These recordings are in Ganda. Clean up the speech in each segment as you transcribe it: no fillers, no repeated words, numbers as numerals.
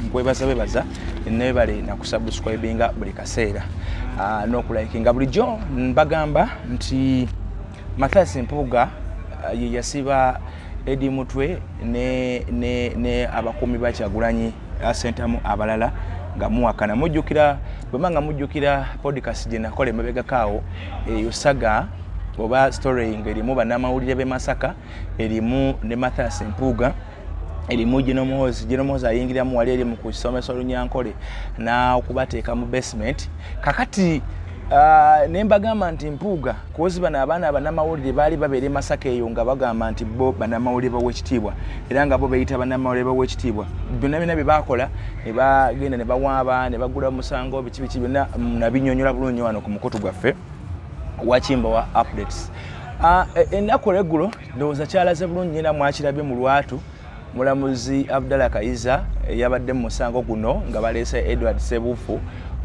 Nkwebaza bebaza nebale na kusubscribinga buli kaseera n'okulikinga bulijjo. Mbagamba nti Mathias Mpuuga ye yasiba Eddie Mutwe ne abakuumi ba Kyagulanyi Ssentamu abalala nga muwakana. Mujjukira bwe nga mujjukira podcast gye nakola emabegako eyo saga oba story ng'erimu bannamawulire b'e Masaka, erimu ne Mathias Mpuuga, erimu General Muhoozi. General Muhoozi ayingiramu wali eri mu kusomesa Olunyankole n'okubateeka mu basement. Kakati ne mbagamba nti Mpuuga kozi bano abaana bannamawulire baali babeera e Masaka eyo nga bagamba nti bo bannamawulire b'owekitiibwa era nga bo beeyita bannamawulire b'owekitiibwa. Byonna byonna bye baakola ne bagenda ne bawaaba ne bagula musango biki biki byonna nabinnyonnyola bulungi wano ku mukutu gwaffe Wakimbawa Updates. Ennaku olweggulo ndowooza kyalaze bulungi era mwakirabye mu lwatu. Mulamuzi Abdallah Kayiza yabadde mu musango guno nga baleese Edward Sebufu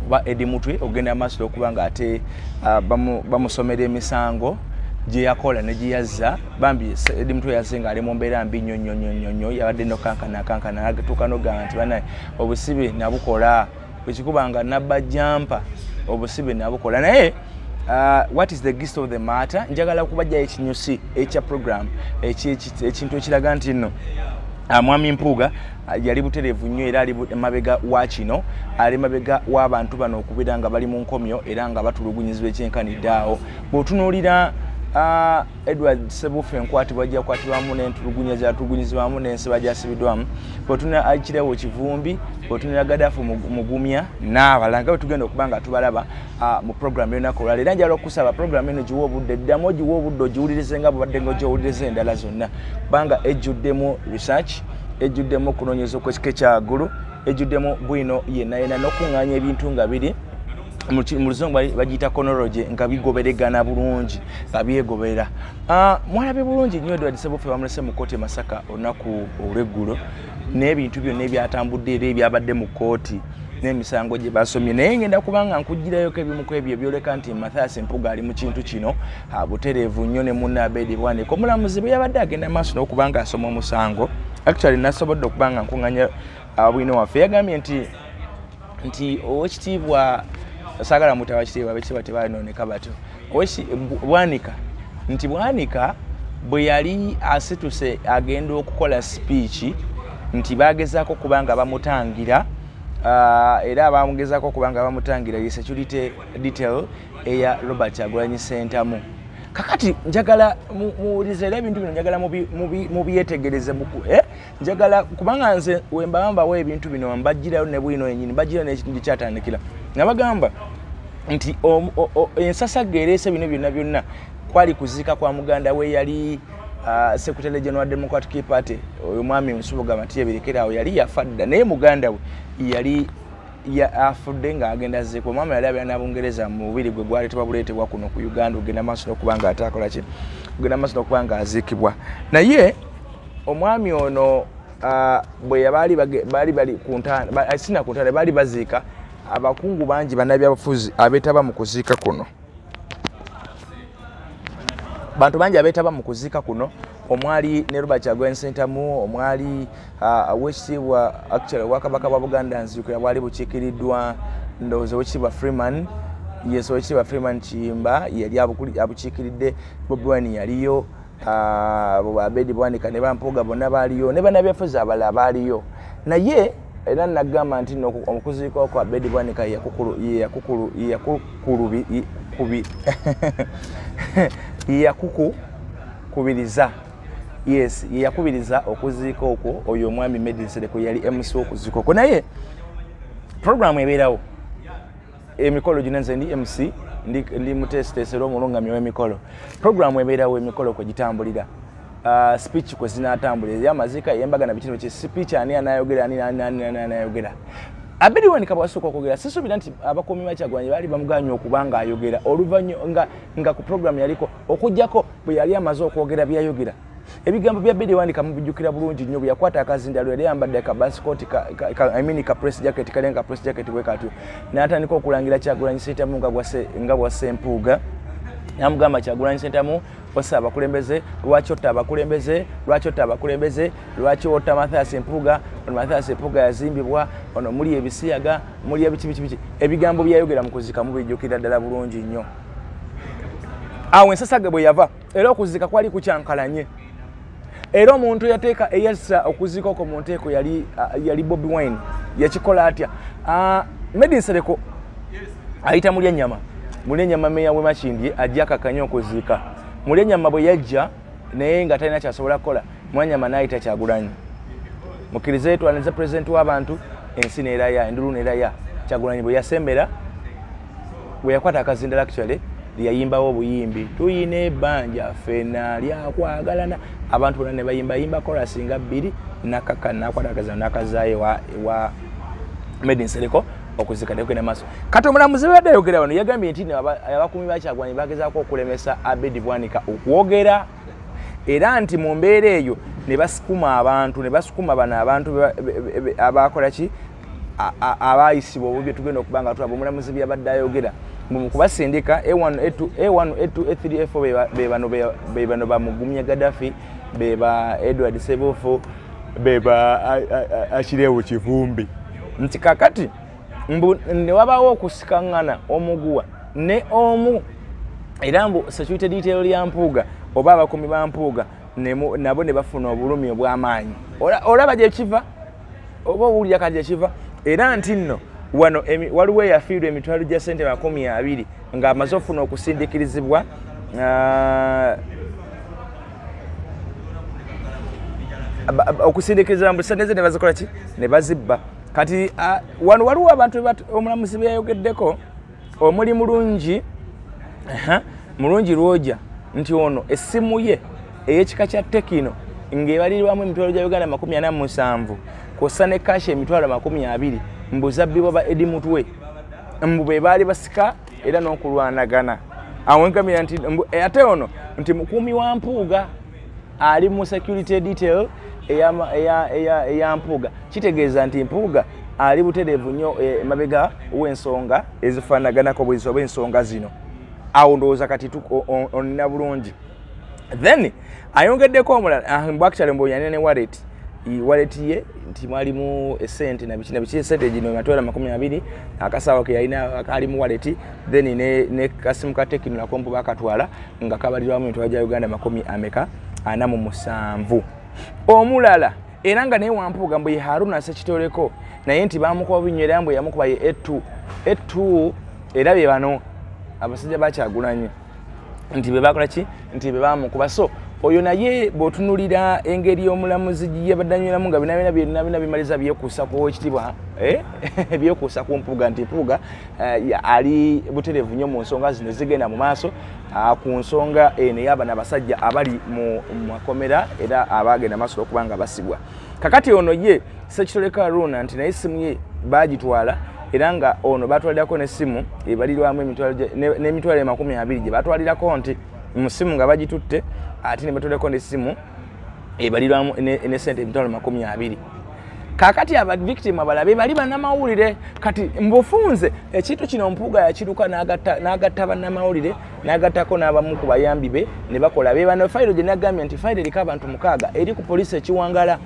oba Eddie Mutwe ogenda maaso okuba nga ate bamusomera emisango gye yakola ne gye yazza. Bambi Eddie Mutwe yazze ng'ali mu mbeera mbi nnyo nnyo nnyo nnyo, yabadde nokankana kankana agatuuka n'ogamba nti banaye obusibe nabukola, bwekikuba nga nabba jampa obusibe nabukola. Naye what is the gist of the matter? Njagala kubajjayo ekinyusi ekya program ekintu ekiraga nti nno Mwami Mpuuga yali butereevu nnyo era ali mabega wa kino, ali mabega w'abantu bano okubeera nga bali mu nkomyo era nga batulugunyizibwa ekyenkanidde awo. Bw'otunuulira Edward Sebufu enkwatibwa gyakwatibwamu n'entulugunya gyatulugunyizibwamu n'ensiba gyasibiddwamu, bw'otunuulira Kirewo Kivumbi, bw'otunuulira Gaddafi Mugumya n'abalala nga bwe tugenda okuba nga tubalaba mu program y'olunaku olwaleero. Era njagala okusaba program eno giwe obudde, ddamu ogiwe obudde ogiwulirize nga bw'obadde ng'ogiwuliriza endala zonna, kubanga ejjuddemu research, ejjuddemu okunoonyereza okw'ekika ekyawaggulu, ejjuddemu bwino yenna yenna n'okuŋŋaanya ebintu nga biri mu luzungu bagiyita chronology, nga bigoberegana bulungi nga byegoberera. Mwalabye bulungi nnyo Edward Sebufu bamulese mu kkooti e Masaka olunaku olw'eggulo n'ebintu byonna ebyatambudde era ebyabadde mu kkooti n'emisango gye basomye. Naye ngenda kubanga nkugirayoko ebimu ku ebyo ebyoleka nti Mathias Mpuuga ali mu kintu kino butereevu nnyo ne munne Abedi Bwanika. Omulamuzi bwe yabadde agenda maaso n'okuba nga asoma omusango, actually nasobodde okuba nga nkuŋŋaanya bwino waffe, yagambye nti owekitiibwa saagala muyita wakitiibwa, abekitiibwa tebalinooneka batyo, Bwanika, nti Bwanika bwe yali asituse agenda okukola speech nti bagezaako okuba nga bamutangira, era bamugezaako okuba nga bamutangira ye security detail eya Robert Kyagulanyi Ssentamu. Kakati njagala muwulize era ebintu bino njagala mubyetegereze, njagala kubanga nze we mbawa ebintu bino mbagirayo ne bwino yennyini, mbagirayo n'ekintu kyatandikira. Nabagamba nti ensasagge ereese bino byonna byonna kwali kuziika kwa muganda we yali Secretary General Democratic Party, oyo mwami Nsubuga Matiya Birekera yali yafa dda, naye muganda we yali afudde ng'agenda aziikwa. Omwami yali abeera na Bungereza, mu mubiri gwe gwaleetebwa buleetebwa kuno ku Uganda ogenda maaso n'okuba nga ate akola ki, ogenda maaso n'okuba nga aziikibwa. Naye omwami ono bwe baali bali ku ntaana, sina ku ntaana, baali baziika, abakungu bangi bannabyabufuzi abeetaba mu kuziika kuno, bantu bangi abeetaba mu kuziika kuno, omwali ne Robert Kyagulanyi Ssentamu, omwali owekitiibwa actually obwakabaka bwa Buganda nzijukira bwali bukiikiriddwa ndowooza owekitiibwa Freeman, yes, owekitiibwa Freeman Kiyimba yali abukiikiridde, Bobi Wine yaliyo, Abedi Bwanika ne Bampuuga bonna baaliyo ne bannabyabufuzi abalala baaliyo. Naye era nagamba nti okuziika okwo Abedi Bwanika yeyakukubiriza, yes, yeyakubiriza okuziika okwo oyo omwami Medi Nsereko yali MC okuziika okwo. Naye programu ebeerawo emikolo gino, nze ndi MC, ndi muteesiteesi era omulungamya w'emikolo. Programu ebeerawo emikolo kwe gitambulira, speech kwe zinaatambulira, ey'amaziika, ey'embaga na biki biki, speech ani anayogera, ani ani ani anayogera. Abedi Bwanika bwasooka okwogera, sisuubira nti abakuumi ba Kyagulanyi baali bamuganye okuba nga ayogera oluvannyuma nga ku programu yaliko, okuggyako bwe yali amaze okwogera byayogera. Ebigambo bya Abedi Bwanika mubijjukira bulungi nnyo. Bwe yakwata akazindalo, yali ayambadde akabasikoti, I mean ka press jacket, kali nga press jacket bwe katyo, n'atandika okulangira Kyagulanyi Ssentamu nga bwa Ssempuuga. Namugamba Kyagulanyi Ssentamu ossa abakulembeze, lwaki otta abakulembeze, lwaki otta abakulembeze, lwaki otta Mathias Mpuuga, ono Mathias Mpuuga yazimbibwa, ono muli ebisiyaga, muli ebiki biki biki. Ebigambo byayogera mu kuzika mubijjukira ddala bulungi nnyo. Awo ensasage bwe yava, era okuzika kwali kukyankalanye. Era omuntu yateeka eyassa okuzika okwo mu nteeko yali Bobi Wine. Yakikola atya? Medi Nsereko ayita Mulyannyama. Mulyannyama meeya w'e Makindye ajja akakanye okuziika. Mulyannyama bwe yajja naye nga talina kyasobola kukola, Mulyannyama n'ayita Kyagulanyi. Mukkirize twanirize pulezidenti w'abantu, ensi n'eraya, endulu n'eraya. Kyagulanyi bwe yasembera, bwe yakwata akazindalo actually, yayimbawo obuyimbi, tuyina ebbanja ffenna lyakwagalana. Abantu bonna ne bayimbayimba chorus nga bbiri, nakaka n'akwata akazindalo n'akazaayo ewa Medi Nsereko okuzika tekugenda maaso. Kati omulamuzi bwe yabadde ayogera wano yagambye nti abakuumi ba Kyagulanyi bagezaako okulemesa Abedi Bwanika okwogera, era nti mu mbeera eyo ne basukuma abantu, ne basukuma bano abantu abakola ki, abaayisibwa obubi tugenda okuba nga tulaba omulamuzi bye yabadde ayogera. Mu kubasindika A1, A2, A1, A2, A3, A4 be bano bamugumya Gaddafi, be ba Edward Sebufu, be ba Akirewo Kivumbi. Nti kakati mbu ne wabaawo okusikaŋŋana omuguwa ne omu, era mbu security detail ya Mpuuga oba abakuumi ba Mpuuga nabo ne bafuna obulumi obw'amaanyi. Olaba gye kiva, oba owulira kati gye kiva. Era nti nno wano waliwo eyafiirwa emitwalo gya ssente 20 ng'amaze okufuna okusindiikirizibwa okusindiikirizibwa mbu ssente ze ne bazikola ki, ne bazibba. Kati wano waliwo abantu omulamuzi be yayogeddeko omuli Mulungi, Mulungi Lwoja, nti ono essimu ye ey'ekika kya Tekino ng'ebalirirwamu emitwalo gya Uganda 47 kw'ossa ne kashi emitwalo 20 mbu zabbibwa ba Eddie Mutwe, mbu be baali basika era n'okulwanagana. Awo nkamira nti ate ono nti mukuumi wa Mpuuga ali mu security detail eya Mpuuga. Kitegeeza nti Mpuuga ali butereevu nnyo emabega w'ensonga ezifaanaganako bwezi oba ensonga zino. Awo ndowooza kati onina bulungi. Then ayongeddeko omulala mbu actually mbu yanene wallet, wallet ye nti mwalimu esente na biki na biki, esente gino emitwalo 20 akasawo ke yalina kalimu wallet, then ne kasimu ka Tekino nako mbu bakatwala nga kabalirwamu emitwalo gya Uganda 47. Omulala era nga naye Wampuuga mbu ye Haruna Ssekitoleko, naye nti bamukuba binyo era mbu yamukuba ye A2 A2, era be bano abasajja ba Kyagulanyi nti be bakola ki, nti be bamukuba. So oyo naye bw'otunuulira engeri omulamuzi gye yabadde anyweramu nga bina bina bina bimaliza byekuusa ku ekitiibwa, byekuusa ku Mpuuga, nti Mpuuga ali butereevu nnyo mu nsonga zino zigenda mu maaso, ku nsonga eno ey'abano abasajja abali mu makomera era abagenda maaso okuba nga basibwa. Kakati ono ye Ssekitoleko Haruna nti naye essimu ye baagitwala, era nga ono batwalirako n'essimu ebalirwamu n'emitwalo 20 gye batwalirako nti mu ssimu nga bagitutte, ate ne batwalirako n'essimu ebalirwamu ne ssente emitwalo 20. Kakati aba victim abalala be bali bannamawulire. Kati mbufunze ekintu kino Mpuuga yakiruka n'agatta bannamawulire n'agattako n'abamu ku bayambi be ne bakola be bano. Fayiro gye nagambye nti fayiro eriko abantu 6 eri ku poliisi ekiwangala,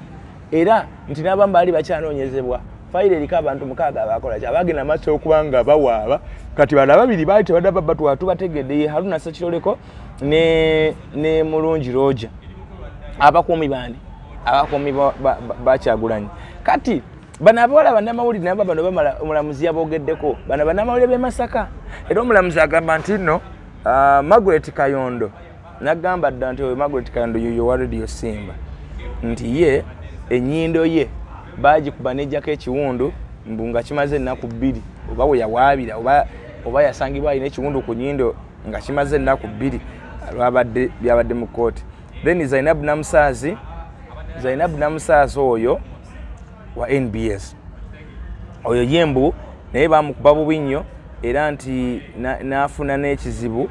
era nti n'abamu baali bakyanoonyezebwa. Fayiro eriko abantu 6 abakola ki, abagenda maaso okuba nga bawaaba. Kati bano ababiri baali tebadda batwala, tubategedde ye Haruna Ssekitoleko ne Mulungi Roger, abakuumi bandi, abakuumi ba Kyagulanyi. Kati bano abawala bannamawulire nabo bano bamala omulamuzi yaboogeddeko, bano bannamawulire b'e Masaka. Era omulamuzi agamba nti nno Margaret Kayondo, n'agamba dda nti oyo Margaret Kayondo yoyo wa Radio Simba, nti ye ennyindo ye baagikuba n'ejjako ekiwundu mbu nga kimaze ennaku 2, oba we yawaabira oba yasangibwa alina ekiwundu ku nnyindo nga kimaze ennaku 2 lwabadde byabadde mu kkooti. Then Zainab Namusaazi, Zainab Namusaazi oyo wa NBS, oyo ye mbu naye bamukuba bubi nnyo, era nti n'afuna n'ekizibu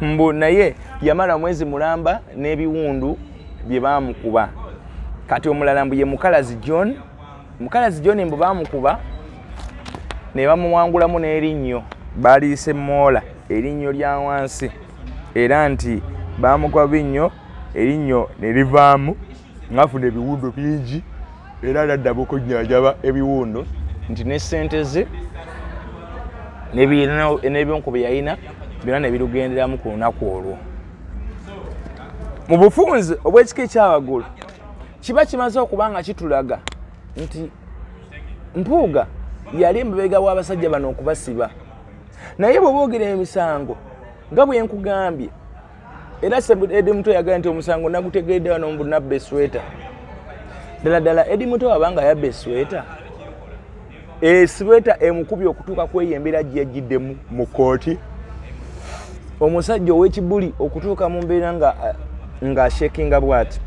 mbu naye yamala omwezi mulamba n'ebiwundu bye bamukuba. Kati omulala mbu ye Mukalazi John, Mukalazi John mbu bamukuba ne bamuwangulamu n'erinnyo, baliise moola. erinnyo lya wansi, era nti baamukuba binnyo erinnyo ne livaamu ng'afuna ebiwundu bingi, era naddamu okunnyajaba ebiwundu nti ne ssente ze n'ebyonku bye yalina byonna ne birugenderamu ku lunaku olwo. Mu bufunze obw'ekika ekyawaggulu kiba kimaze okuba nga kitulaga nti Mpuuga yali emabega w'abasajja bano okubasiba. Naye bwe boogera emisango nga bwe nkugambye, era Eddie Mutwe yagambye nti omusango nagutegeredde wano mbu nabba esweta. Ddala ddala Eddie Mutwe wabanga yabba esweta, esweta emukubye okutuuka ku eyo embeera gye yajjiddemu mu kkooti. Omusajja ow'ekibuli okutuuka mu mbeera ng'ashekinga bw'ati,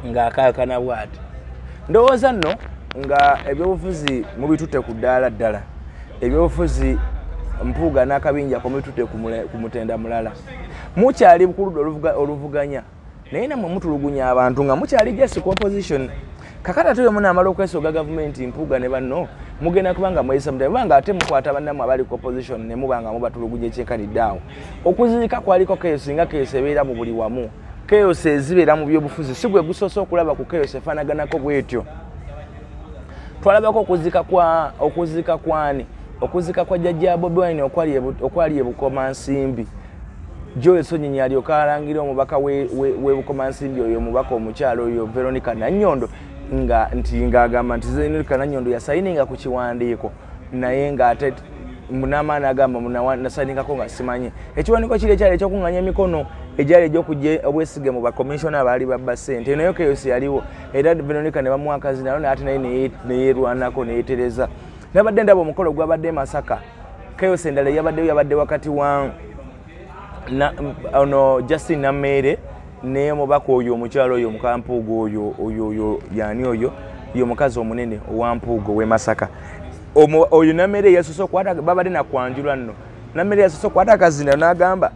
ng'akaakana bw'ati. Ndowooza nno nga ebyobufuzi mubitutte ku ddaala ddala, ebyobufuzi Mpuuga n'akabinja ko mubitutte ku mutenda mulala. Mukyali ku ludda oluvuganya, naye nammwe mutulugunya abantu nga mukyali just ku opposition. Kakati ate bwe munaamala okwesoga gavumenti Mpuuga ne banno, mugenda kubanga mweyisa mutya, kubanga ate mukwata bannammwe abali ku opposition ne muba nga mubatulugunya ekyenkanidde awo. Okuziika kwaliko chaos, nga chaos ebeera mu buli wamu. Chaos ezibeera mu byobufuzi si gwe gusoose okulaba ku chaos efaanaganako bw'etyo. Twalabako okuziika kwani? Okuziika kwa jjajja Bobi Wine okwali e Bukomansimbi. Joel Ssenyonyi alyoka alangira omubaka w'e Bukomansimbi oyo, omubaka omukyala oyo Veronica Nannyondo, nga nti ng'agamba nti Veronica Nannyondo yasayininga ku kiwandiiko, naye ng'ate n'amaanyi agamba nasayiningako nga simanyi. Ekiwandiiko kiri ekyali ekyokuŋŋaanya emikono egyali egy'okuggya obwesige mu bakomishona abaali babba ssente, naye chaos yaliwo, era Veronica ne bamuwa akazindaalo naye ate naye ne yeerwanako ne yeetereza. Nabadde ndaba omukolo gwabadde e Masaka, chaos endala eyabaddeyo yabadde wakati wa ono Justin Nammeere n'omubaka oyo omukyala oyo mukampuuga oyo oyo oyo yaani oyo ye omukazi omunene owa Mpuuga ow'e Masaka. Oyo Nammeere yasoose okukwata, babadde nakwanjulwa nno. Nammeere yasoose okukwata akazindaalo n'agamba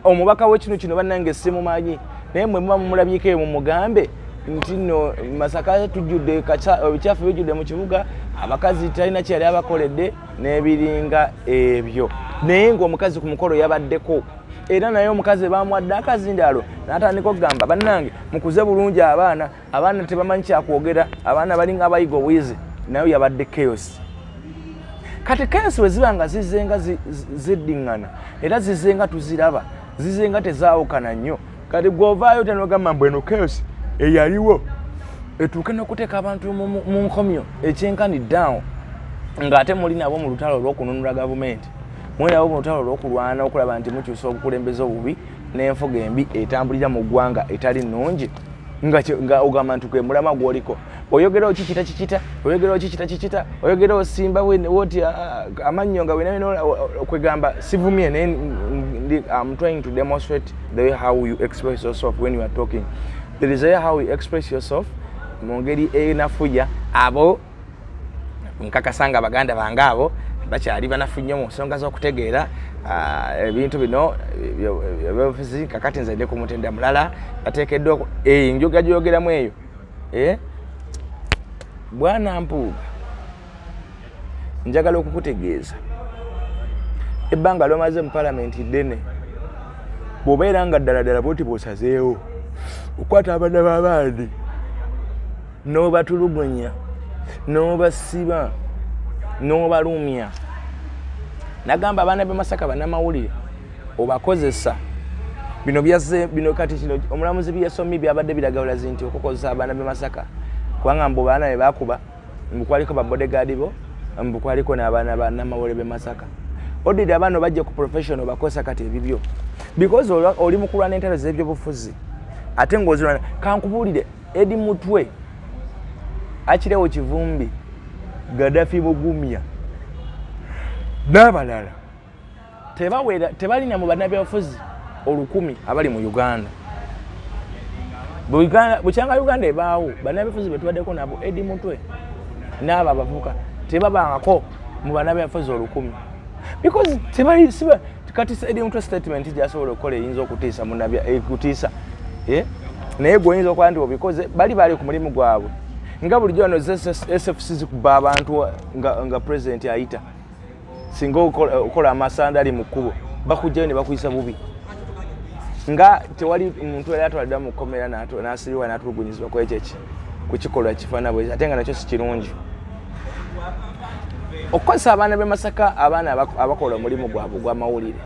omubaka w'ekino kino bannange simumanyi, naye mmwe muba mumulabyeko eyo mumugambe nti nno Masaka tujjudde ebikyafu bijjudde mu kibuga, abakazi talina kye yali abakoledde n'ebiringa ebyo. Naye ng'omukazi ku mukolo yabaddeko, era naye omukazi baamuwadde akazindaalo n'atandika okugamba bannange mukuze bulungi abaana, abaana tebamanyi kyakwogera, abaana balinga abayiga obuyizi, naye yabadde chaos. Kati chaos bwe ziba nga zizze nga ziddiŋŋana, era zizze nga tuziraba, zizze nga tezaawukana nnyo. Kati gw'ovaayo otya n'ogamba mbu eno chaos eyaliwo etuuke n'okuteeka abantu mu nkomyo ekyenkanidde awo, ng'ate muli nabo mu lutalo olw'okununula gavumenti, muli nabo mu lutalo olw'okulwana okulaba nti mukyusa obukulembeze obubi n'enfuga embi etambulira mu ggwanga etali nnungi, nga ogamba nti gwe mulamwa gw'oliko. Oyogera okikita kikita, oyogera okikita kikita, oyogera osimba woti amannyo nga wena kwegamba sivumye, naye I'm trying to demonstrate the way how you express yourself when you are talking. There is a way how you express yourself mu ngeri enafuya. Abo nkakasa nga baganda bange abo bakyali banafu nnyo mu nsonga z'okutegeera ebintu bino ebyobufuzi. Kakati nze ndi ku mutenda mulala, bateekeddwa enjoga gy'oyogeramu eyo. Bwana Mpuuga, njagala okukutegeeza ebbanga ly'omaze mu palamenti ddene, bw'obeera nga ddala ddala bw'oti bw'osazeewo okwata abaana b'abandi n'obatulugunya n'obasiba n'obalumya. Nagamba abaana b'e Masaka bannamawulire obakozesa bino byazze bino kati kino omulamuzi byeyasomye byabadde biraga bulazi nti okukozesa abaana b'e Masaka, kubanga mbu baana be baakuba, mbu kwaliko ba bodyguard bo, mbu kwaliko n'abaana bannamawulire b'e Masaka. Oddira abaana bajja ku professional bakozesa kati ebibyo, because oli mu kulwana entalo z'ebyobufuzi ate ng'ozirwana. Kankubuulire, Eddie Mutwe, Akirewo Kivumbi, Gaddafi Mugumya n'abalala tebawera, tebalina mu bannabyabufuzi 1000 abali mu Uganda. Bukyanga Uganda ebaawo bannabyabufuzi be tubaddeko nabo, Eddie Mutwe n'abo abavubuka tebabangako mu bannabyabufuzi 1000, because tebali siba. Kati Eddie Mutwe statement gy'asobola okukola eyinza okutiisa munnabya, kutiisa, naye gwe oyinza okuba nti obikoze, bali bali ku mulimu gwabwe nga bulijjo. Wano SFC zikuba abantu nga president ayita singa okola amasandali mu kkubo. Bakujjayo ne bakuyisa bubi. Nga tewali muntu yali atwaliddwa mu kkomera n'asibibwa n'atulugunyizibwa ku ekyo ku kikolwa kifaanana bwe ate nga nakyo si kirungi. Okukozesa abaana b'e Masaka, abaana abakola omulimu gwabwe ogw'amawulire,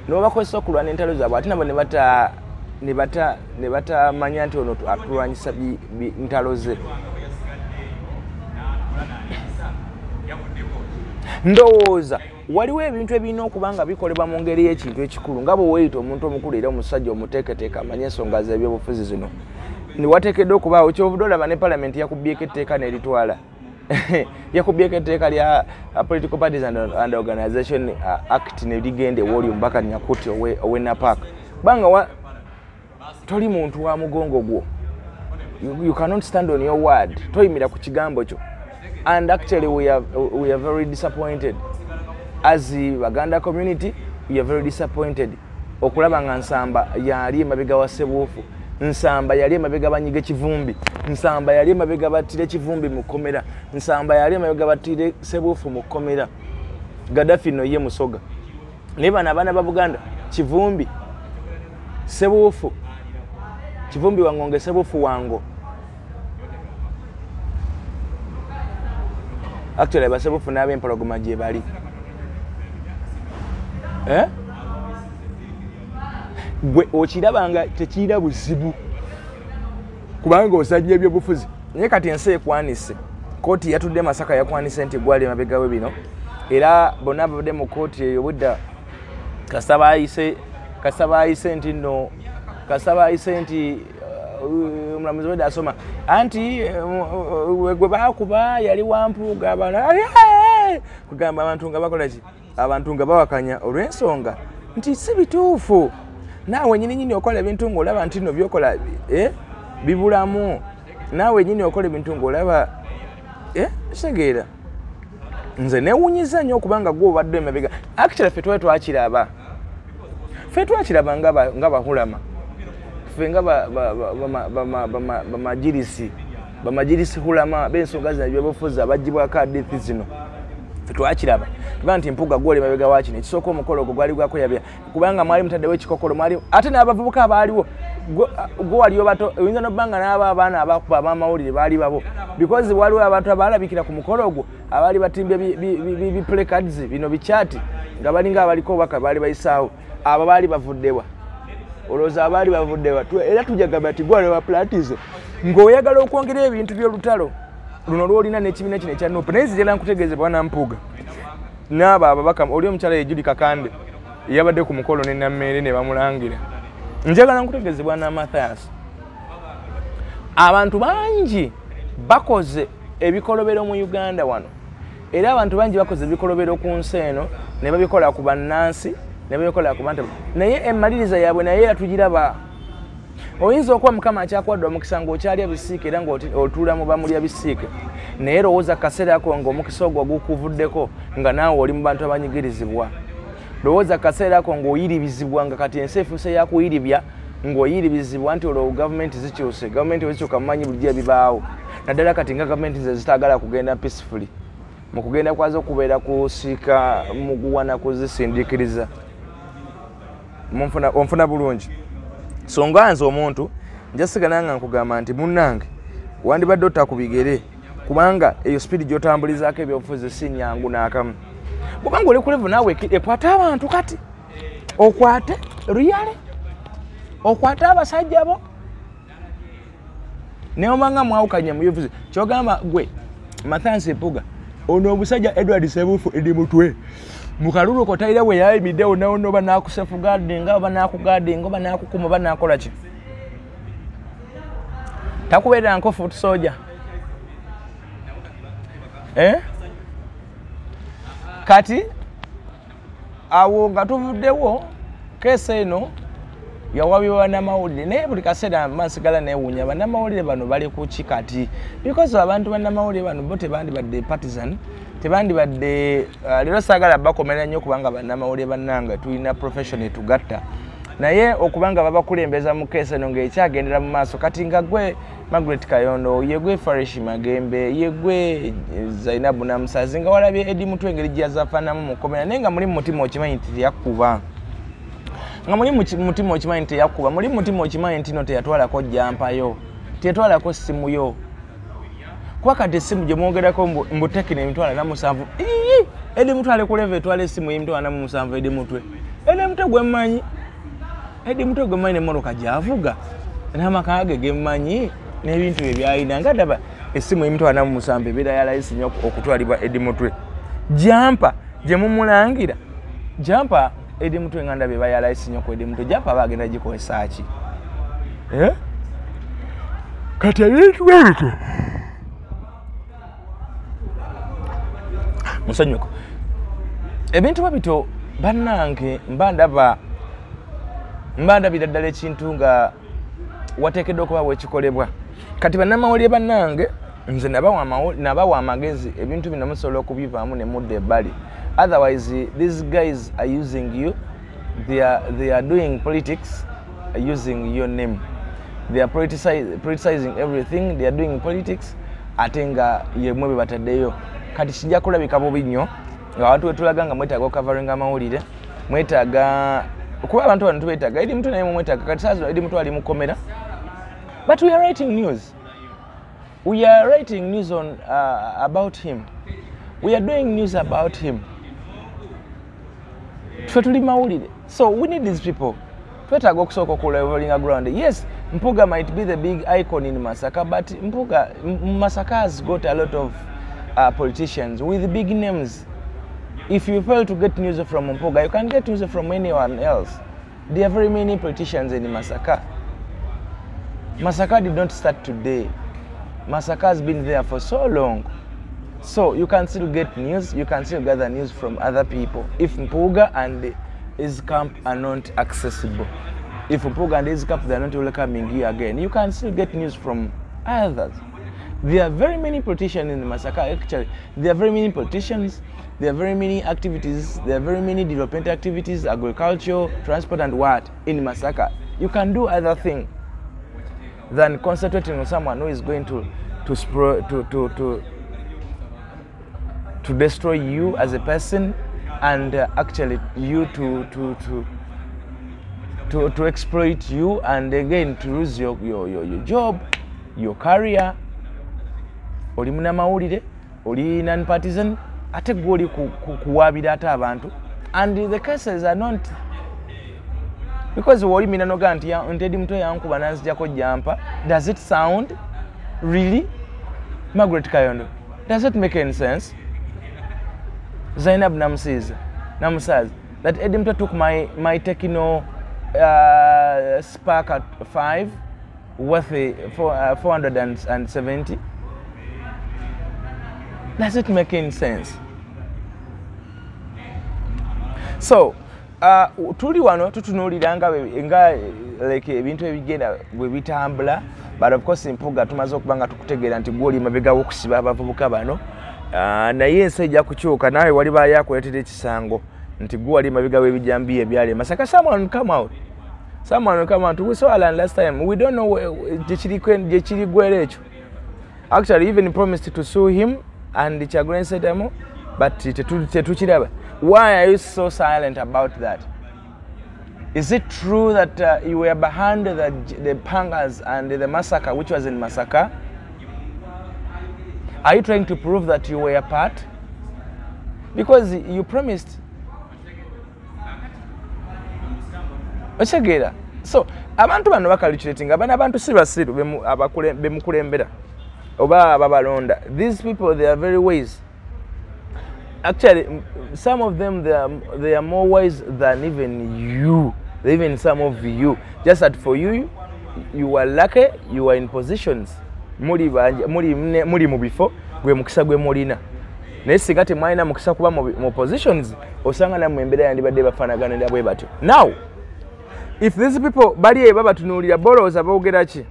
n'obakozesa okulwana entalo zaabwe ate nabo ne batamanya nti ono atulwanyisa ntalo ze. Ndowooza waliwo ebintu ebirina okuba nga bikolebwa mu ngeri y'ekintu ekikulu nga bwe weeyita omuntu omukulu era omusajja omuteeketeeke amanye ensonga z'ebyobufuzi zino. Wateekeddwa okubaawo ky'ovudde olaba ne palamenti yakubyeko etteeka n'eritwala. Yakubyeko etteeka lya Political Parties and Organization Act ne ligenda ew'oli omubaka Nyakuti ow'e Napak. Kubanga toli muntu wa mugongo gwo. You cannot stand on your word. Toyimira ku kigambo kyo. And actually we are very disappointed. As the Baganda community, we are very disappointed. Okulaba nga Nsamba yali emabega wa Ssebuufu, Nsamba yali emabega Banyiga Kivumbi, Nsamba yali emabega battire Kivumbi mu kkomera, Nsamba yali emabega battire Ssebuufu mu kkomera. Gaddafi no ye Musoga. Naye bano abaana ba Buganda, Kivumbi, Ssebuufu, Kivumbi Wangonge, Ssebuufu Wango. Actually abasebuufu n'ab'empologoma gye bali. Eh? Gwe okiraba nga tekirina buzibu kubanga osajja ebyobufuzi. Naye kati ensi ekwanise. Kkooti yatudde Masaka yakwanise nti gwali emabega we bino. Era bonna ababadde mu kkooti eyo budda kasita baayise nti nno kasita baayise nti omulamuzi wedde asoma anti gwe baakuba yali Wampuuga abantu kugamba abantu nga bakola ki? Abantu nga bawakanya olw'ensonga nti si bituufu. Naawe nnyini nnyini okola ebintu ng'olaba nti nno by'okola bibulamu. Naawe nnyini okola ebintu ng'olaba kitegeera. Nze neewuunyizza nnyo okubanga gwe obadde emabega. Actually ffe twali twakiraba. Ffe twakiraba nga bahulama. Ffe nga bamajirisi. Bamajirisi hulama b'ensonga zino ebyobufuzi abaggyibwako hadithi zino. Ffe twakiraba. Tuba nti Mpuuga gw'oli emabega wa kino. Ekisooka omukolo ogwo gwali gwakweyabya kubanga mwali mutaddewo ekikokolo, mwali ate n'abavubuka abaaliwo gwe wali obato oyinza n'obba nga n'abo abaana abakuba ab'amawulire baali babo because waliwo abantu abaalabikira ku mukolo ogwo abaali batimbye bi placards bino bikyati nga balinga abaliko obubaka baali bayisaawo. Abo baali bavuddewa. Olowooza abaali bavuddewa. Era tujagamba nti gwe wali platize ng'oyagala okwongera ebintu by'olutalo luno lw'olina n'ekibiina kino ekya NUP. Naye nzijala nkutegeeze Bwana Mpuuga n'abo ababaka oli omukyala ye Judy Kakande yabadde ku mukolo ne Nammeere ne bamulangira. Njagala nkutegeeze Bwana Mathias, abantu bangi bakoze ebikolobero mu Uganda wano, era abantu bangi bakoze ebikolobero ku nsi eno ne babikola ku bannansi ne babikola ku bantu, naye emmaliriza yaabwe naye era tugiraba. Oyinza okuba Mukama akyakuwadde omukisa ng'okyalya bisiike era ng'otuula mu bamulya bisiike, naye lowooza akaseera ako ng'omukisa ogwo gukuvuddeko nga naawe oli mu bantu abanyigirizibwa. Lowooza akaseera ako ng'oyiribizibwa nga kati ensi efuuse yakuyiribya, ng'oyiribizibwa nti olwo gavumenti zikyuse. Gavumenti wezikyuka mumanyi bulijjo ebibaawo, naddala kati nga gavumenti ze zitaagala kugenda peacefully. Mu kugenda kwazo kubeera kusiika muguwa na kuzisindiikiriza. Onfuna bulungi. So nga nze omuntu nja sigala nga nkugamba nti munnange wandibadde otta ku bigere kubanga eyo speed gy'otambulizaako ebyobufuzi si nnyangu n'akamu. Bw'obanga oli ku level naawe ekwate abantu kati okwate riyale okwate abasajja bo naye obanga mwawukanye mu byobufuzi. Ky'ogamba gwe Mathias Mpuuga ono omusajja Edward Ssebuufu eri mutwe mu kalulu ko talina we yayimiddewo nawo oba n'akusefugaadinga oba n'akugaadinga oba n'akukuma oba n'akola ki, takubeerera nko foot soldier. Kati awo nga tuvuddewo keesi eno yawabibwa bannamawulire, naye buli kaseera nsigala neewuunya bannamawulire bano bali ku ki kati, because abantu bannamawulire bano bo tebandibadde partisan, tebandibadde leero saagala bakomera nnyo kubanga bannamawulire bannange tulina profession etugatta, naye okubanga babakulembeza mu keesi eno ng'ekyagendera mu maaso. Kati nga gwe Margaret Kayondo, ye gwe Farish Magembe, ye gwe Zainabu Namusazi nga walabye Eddie Mutwe engeri gy'azafaanamu mu kkomera, naye nga muli mu mutima okimanyi nti teyakkuba. Nga muli mutima okimanyi nti teyakuba, muli mutima okimanyi nti no teyatwalako jumper yo, teyatwalako ssimu yo. Kuba kati essimu gye mwogerako mbu Tecno 47,000, ii Eddie Mutwe ali ku level etwala essimu y'47,000. Eddie Mutwe, Eddie Mutwe gwe mmanyi, Eddie Mutwe gwe mmanyi, n'emmotoka gy'avuga n'amaka ge gemmanyi n'ebintu bye byalina, nga ddaba essimu y'47,000 ebeera ya layisi nnyo okutwalibwa Eddie Mutwe. Jumper gye mumulangira, jumper Eddie Mutwe nga ndaba eba ya layisi nnyo ku Eddie Mutwe, jumper aba agenda gikozesa ki? Eh? Kati ebintu bwe bityo, musanyuko, ebintu bwe bityo bannange, mba ndaba, mba ndabira ddala ekintu nga wateekeddwa okuba bwekikolebwa. Kati bannamawulire bannange, nze nabawa amagezi, ebintu bino musobola okubivaamu ne mudda ebbali. Otherwise these guys are using you, they are doing politics using your name. They are politicizing everything, they are doing politics, ate nga yemwe be bataddeyo. Kati kijja kulabika bubi nnyo nga abantu wetulaga nga mwetaaga okukavaringa amawulire, mwetaaga kuba abantu bano tubeetaaga. Eddie Mutwe naye mumwetaaga. Kati saa zino Eddie Mutwe ali mukomera, but we are writing news, we are writing news on about him, we are doing news about him. Ffe tuli mawulire, so we need these people. Twetaaga okusooka okulevelinga ground. Yes, Mpuga might be the big icon in Masaka, but Mpuga, Masaka has got a lot of politicians with big names. If you fail to get news from Mpuga, you can get news from anyone else. There are very many politicians in Masaka. Masaka did not start today. Masaka has been there for so long. So you can still get news, you can still gather news from other people. If Mpuga and his camp are not accessible, if Mpuga and his camp, they are not welcoming you again, you can still get news from others. There are very many politicians in Masaka. Actually, there are very many politicians, there are very many activities, there are very many development activities, agriculture, transport and what in Masaka. You can do other things than concentrating on someone who is going to destroy you as a person and actually you to exploit you and again to lose your job, your career. Oli munnamawulire, oli non-partisan, ate gwe oli kuwaabira ate abantu, and the cases are not because woli mina noga nti nti Eddie Mutwe yankuba nanzijako jumper. Does it sound really, Margaret Kayondo? Does it make any sense, Zainab Namusiza, Namusazi, that Eddie Mutwe took my Tecno Spark at 5 worth 470? Does it make any sense? So tuli wano tutunuulira nga like ebintu ebigenda bwe bitambula, but of course Mpuga tumaze okuba nga tukutegeera nti gw'oli mabega w'okusiba abavubuka bano, naye ensi ejja kukyuka, naawe wali baayo akuleetera ekisango nti gwe wali mabega w'ebijambiya ebyali e Masaka. Someone will come out, someone will come out. We saw Alan last time. We don't know gye kirigwera ekyo. Actually even promised to sue him and Kyagulanyi Ssentamu, but tetukiraba. Why are you so silent about that? Is it true that you were behind the pangas and the massacre which was in Masaka? Are you trying to prove that you were a part? Because you promised. Okitegeera? So abantu bano bacalculating, bano abantu si basiru bemukulembera oba ababalonda. These people, they are very wise. Actually, some of them, they are more wise than even you, even some of you. Just that for you, you are lucky, you are in positions. Muli muli mu bifo, gwe mukisa gwe mulina. Naye singa temwalina mukisa kuba mu positions, osanga nammwe embeera yandibadde bafaanagana bwe batyo. Now, if these people bali eyo babatunuulira, bolowooza boogera ki?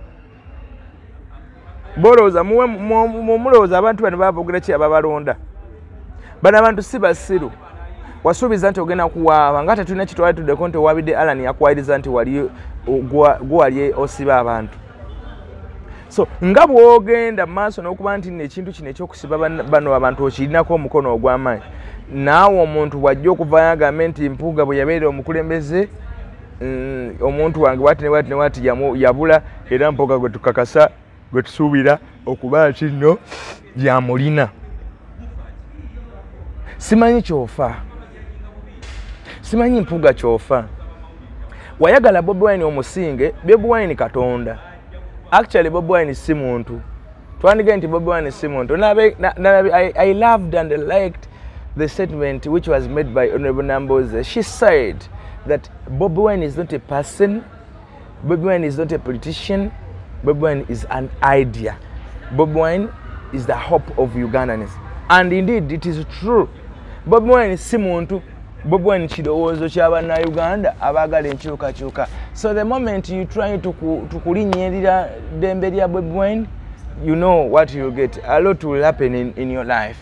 Bolowooza mulowooza abantu bano baba boogera ki ababalonda? Bano abantu si basiru. Wasuubiza nti ogenda kuwaaba, nga tetulina kitwali tuddeko nti owaabidde Alan yakuwayiriza nti wali gwe wali osiba abantu. So nga bw'ogenda mu maaso n'okuba nti nno ekintu kino ekyokusiba bano abantu okirinako omukono ogw'amaanyi, naawe omuntu bw'ajja okuvaayo agambe nti Mpuuga bwe yabeera omukulembeze Omuntu wange wati ne wati ne wati yabula, era Mpuuga gwe tukakasa gwe tusuubira okuba kino yamulina. Simanyi kyofa, simanyi Mpuuga kyofa. Wayagala Bobi Wine omusinge. Bobi Wine Katonda. Actually Bobi Wine si muntu. Twandige nti Bobi Wine si muntu. I loved and liked the statement which was made by Honorable Namboze. She said that Bobi Wine is not a person, Bobi Wine is not a politician, Bobi Wine is an idea. Bobi Wine is the hope of Ugandans. And indeed it is true. Bobi Wine si muntu, Bobi Wine kirowoozo ky'abannayuganda abaagala enkyukakyuka. So the moment you try to kulinnyirira ddembe lya Bobi Wine, you know what you get. A lot will happen in your life.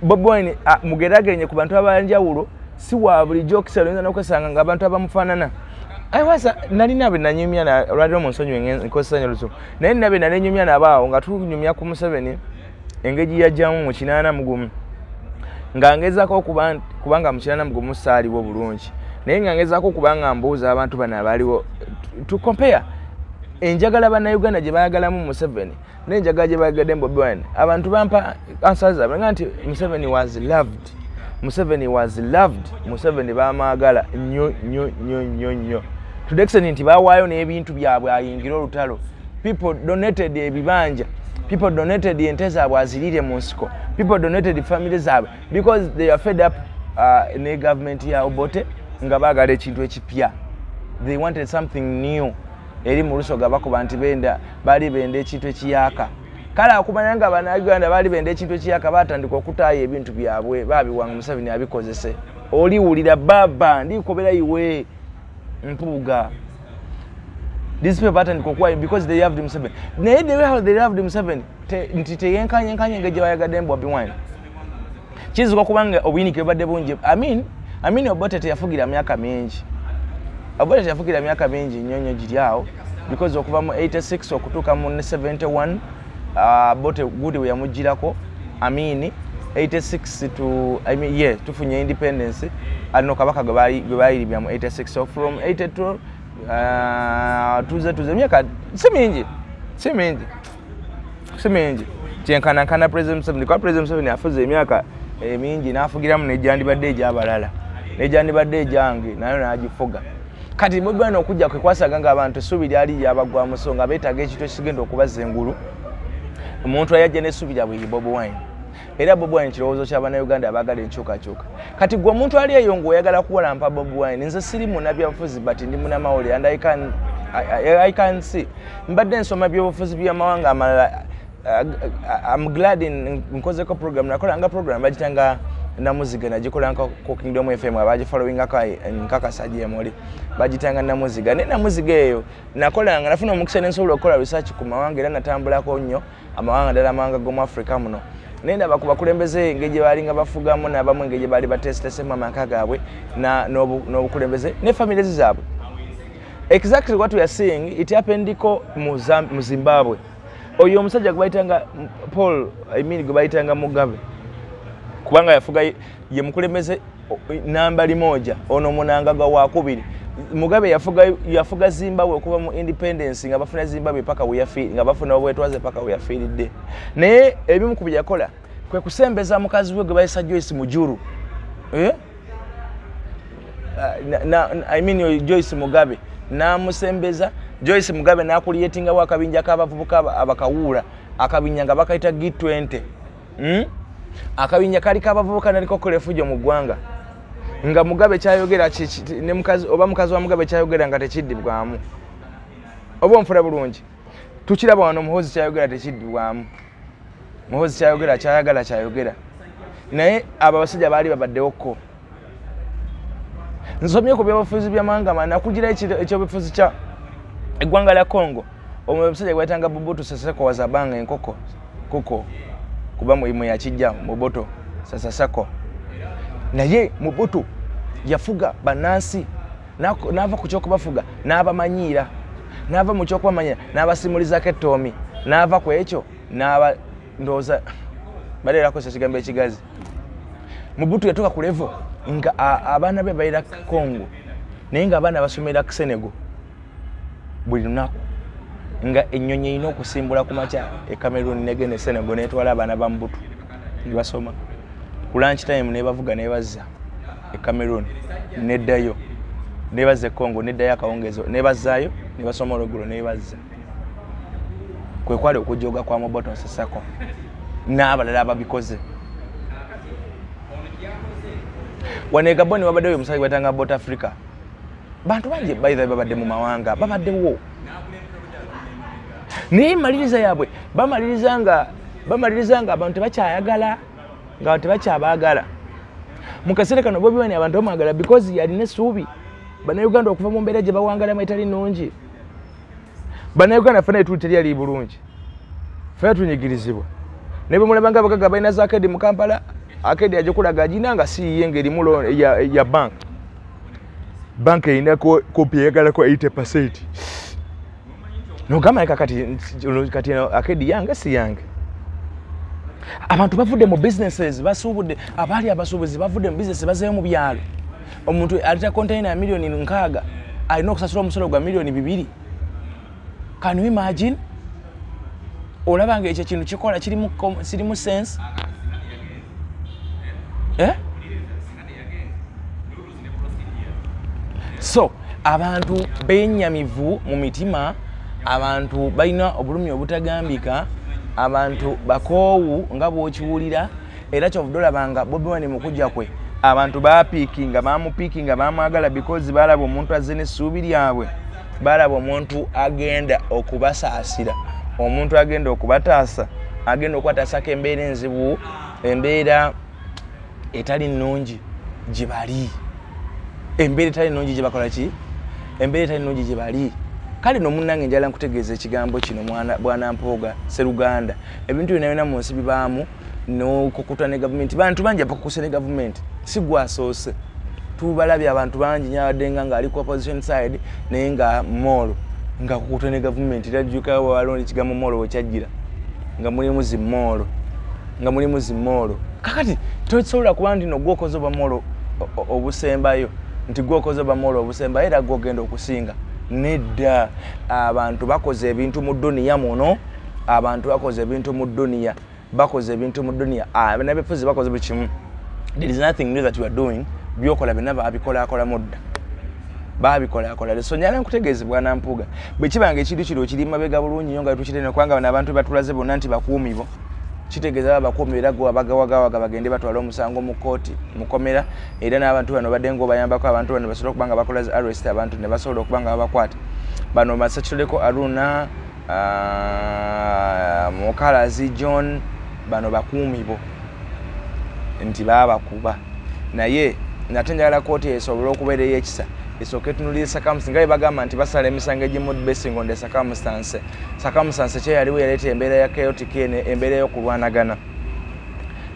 Bobi Wine mugerageranye ku bantu abanjawulo, si wa bulijjo okisala oyinza n'okwesanga ng'abantu abamufaanana. Aiwasa nalina be nanyumya olwaliro mu nsonyiwe nkozesa nnyo Oluzungu, naye nina be nalenyumya nabaawo nga tunyumya ku Museveni engeri yajjamu mu 81, nga ngezaako kubanga mu 81 saaliwo bulungi, naye nga ngezaako kubanga mbuuza abantu bano abaaliwo to compare enjagala bannayuganda gye baagalamu Museveni n'enjagala gye baagadde Bobi Wine. Abantu bampa answers zaabwe nga nti Museveni was loved, Museveni was loved, Museveni baamwagala nnyo nnyo nnyo nnyo nnyo to the extent nti baawaayo n'ebintu byabwe ayingire olutalo. People donated ebibanja, people donated ente zaabwe azirire mu nsiko, people donated family zaabwe because they are fed up ne government ya Obote nga baagala ekintu ekipya. They wanted something new. Eri mu Lusoga bakuba nti benda baali benda ekintu ekiyaka. Kale akumanya nga bannayuganda baali benda ekintu ekiyaka, baatandika okutaayo ebintu byabwe babiwanga Museveni abikozese. Oliwulira baba ndikobera iwe Mpuuga. These people batandika okuwayo because they loved Museveni. Naye the way how they loved Museveni nti teyenkanyenkanye engeri gye bayagadde Bobi Wine. Kiyinzika okubanga obuyinike bubadde bungi. Amin Obote teyafugira myaka mingi. Obote teyafugira myaka mingi nnyo nnyo giri awo because okuva mu 86 okutuuka mu 71 Obote gudi we yamugirako Amini 86 to I mean yeah tufunye independence ano kabaka gwe bayiribya mu 86, so from 82 tuze myaka si mingi kyenkanankana President Museveni, kwa President Museveni afuze emyaka mingi n'afugiramu n'ejjandibadde egy'abalala n'ejjandibadde egyange nayo n'agifuga. Kati Bobi Wine okujja kwe kwasaga ng'abantu essuubi lyali lyabagwamu, so nga beetaaga ekintu ekigenda okubazza engulu. Omuntu ayajja n'essuubi lyabwe ye Bobi Wine. Era Bobi Wine kirowoozo ky'abannayuganda abaagala enkyukakyuka. Kati gwe omuntu ali eyo ng'oyagala kuwalampa Bobi Wine, nze siri munnabyabufuzi but ndi munnamawulire and I can see. Mbadde nsoma byobufuzi by'amawanga amalala. I'm glad nkozeko program, nakolanga program bagitanga Namuziga, nagikolanga ku Kingdom FM, abagifollowingako nkakasa gyemuli, bagitanga Namuziga. Naye Namuziga eyo nakolanga nafuna omukisa ne nsobola okukola research ku mawanga, era natambulako nnyo amawanga ddala amawanga g'omu Africa muno. Naye ndaba ku bakulembeze engeri gye baalinga bafugamu n'abamu engeri gye baali bateeseteesemu amaka gaabwe n'obukulembeze ne families zaabwe. Exactly what we are seeing, it happened ko mu Zimbabwe. Oyo omusajja gwe bayitanga Paul, I mean gwe bayitanga Mugabe, kubanga yafuga ye mukulembeze namba limoja, ono Mnangagwa wa kubiri. Mugabe yafuga Zimbabwe okuva mu independence nga bafuna Zimbabwe paka nga bafuna obwetwaze paka we yafiiridde. Naye ebimu ku bye yakola kwe kusembeza mukazi we gwe bayisa Joyce Mujuru. I mean Joyce Mugabe n'amusembeza Joyce Mugabe n'akuliyetingawo akabinja k'abavubuka abakawuula, akabinja nga bakayita G20. Akabinja kali k'abavubuka naliko kola mu ggwanga nga Mugabe kyayogera ne mukazi oba mukazi wa Mugabe kyayogera nga tekiddibwamu. Oba onfuna bulungi. Tukiraba wano Muhoozi kyayogera tekiddibwamu. Muhoozi kyayogera kyayagala kyayogera. Naye abo abasajja baali babaddewokko. Nsomye ku byobufuzi by'amawanga nakugira ekyobufuzi kya eggwanga lya Congo. Omusajja gwe bayitanga Mobutu Sese Seko wazabanga enkoko kuko kuba mulimu yakijja Mobutu Sese Seko. Naye Mobutu yafuga bannansi n'ava ku ky'okubafuga n'abamanyiira, n'ava mu ky'okubamanyira n'abasimulizaako ettoomi, n'ava ku ekyo n'aba ndowooza baleerako ekigambo ekigazi. Mobutu yatuuka ku level nga abaana be balira Congo Naye nga abaana basomera ku Senegal buli lunaku, nga ennyonyi erina okusimbula ku makya e Cameroon negenda e Senegal netwala abaana ba Mobutu ne basoma. Ku lunch time nebavuga nebazza e Cameroon neddayo, nebazza e Congo neddayo akawungeezi, nebazzaayo ne basoma olweggulo nebazza. Kwe kwali okujooga kwa Mobutu Seseko n'abalala ababikoze. Wano e Gabon wabaddeyo omusajja gwetanga Bot Africa. Bantu bangi by the way babadde mu mawanga, babaddewo. Naye maliriza yaabwe bamaliriza nga abantu tebakyayagala, nga tebakyabaagala. Mu kaseera kano Bobi Wine abantu bamwagala because yalina essuubi Bannayuganda okuva mu mbeera gye bawangalamu etali nnungi. Bannayuganda ffenna tuli teri bulungi, ffenna tunyigirizibwa. Naye bwe mulaba nga abagagga balina za akedi mu Kampala, akedi agikulaga agina nga si yiye ng'erimu loan ya bank. Bank erina kopi eyagalako 80%. Nogamba kati akedi yange si yange. Abantu bavudde mu businesses, basuubudde, abaali abasuubuzi bavudde mu business bazeeyo mu byalo. Omuntu aleta container ya 6 million alina okusasula omusolo gwa 2 million. Can you imagine? Olaba nga ekyo kintu kikola kirimu sense? Eh? So abantu benyamivu mu mitima, abantu balina obulumi obutagambika, abantu bakoowu nga bw'okiwulira. Era kyovudde olabanga Bobi Wine mu kujja kwe abantu bapiikinga, bamupiikinga, bamwagala because balaba omuntu azze n'essuubi lyabwe, balaba omuntu agenda okubasaasira, omuntu agenda okubataasa, agenda okubataasako embeera enzibu, embeera etali nnungi gye bali, embeera etali nnungi gye bakola ki, embeera etali nnungi gye bali. Kale no munnange, njala nkutegeeza ekigambo kino, mwana bwana Mpuuga Seruganda, ebintu byonna byonna mu nsi bibaamu n'okukuta ne gavumenti. Bantu bangi abakukuse ne gavumenti, si gwasoose. Tubalabye abantu bangi nyabadde nga ali ku opposition side naye nga moolo nga kukuta ne gavumenti. Tajjuka waliwo ekigambo moolo wekyajjira nga mulimu zimoolo, nga mulimu zimoolo. Kakati tosobola kuba nti no gwokoze oba moolo obusembayo, nti gwokoze oba moolo obusembayo era gwogenda okusinga. Nedda, abantu bakoze ebintu mu duniya muno, abantu bakoze ebintu mu duniya, bakoze ebintu mu duniya, bannabyabufuzi bakoze buli kimu. There is nothing new that you are doing. Byokola byonna babikolaakolamu dda, babikolakola. So njala nkutegeezebwa na Mpuuga, bwe kiba nga ekintu kino kiri mabega bulungi nnyo nga tukirene, kubanga bano abantu batulaze bonna nti bakuumi bo, kitegeeza baba bakuumi era gwe abagawagawaga bagende batwale omusango mu kooti mukomera. Era n'abantu bano badde ngaobayambako, abantu bano basobole okuba nga bakola arrest, abantu ne basobola okuba nga babakwata. Bano Masakitoleko Aruna, Mukalazi John, bano bakuumi bo nti babakuba. Naye nate njagala kooti esobole okubeera ey'ekisa, esooke etunulire circumstance, nga bwe bagamba nti basala emisango egimu basing on the circumstance. Circumstance kyeyaliwo yaleeta embeera ya chaotic eno, embeera y'okulwanagana.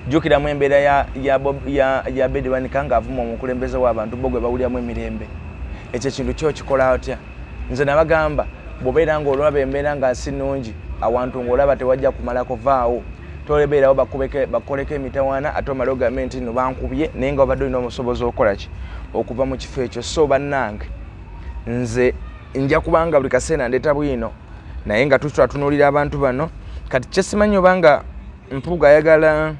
Jjukiramu embeera ya Abed Bwanika ng'avuma omukulembeze w'abantu bo gwe bawuliramu emirembe. Ekyo ekintu kyo kikola otya? Nze nabagamba, bw'obeera ng'olaba embeera nga si nnungi awantu, ng'olaba tewajja kumalako, vaawo. Tolebeerawo bakoleko emitawaana ate omale ogambe nti no bankubye, naye nga obadde olina omusobozi okukola ki, okuva mu kifo ekyo. So bannange, nze nja kubanga buli kaseera ndeeta bwino, naye nga tutwatunuulira abantu bano. Kati kyesimanyi obanga Mpuuga ayagala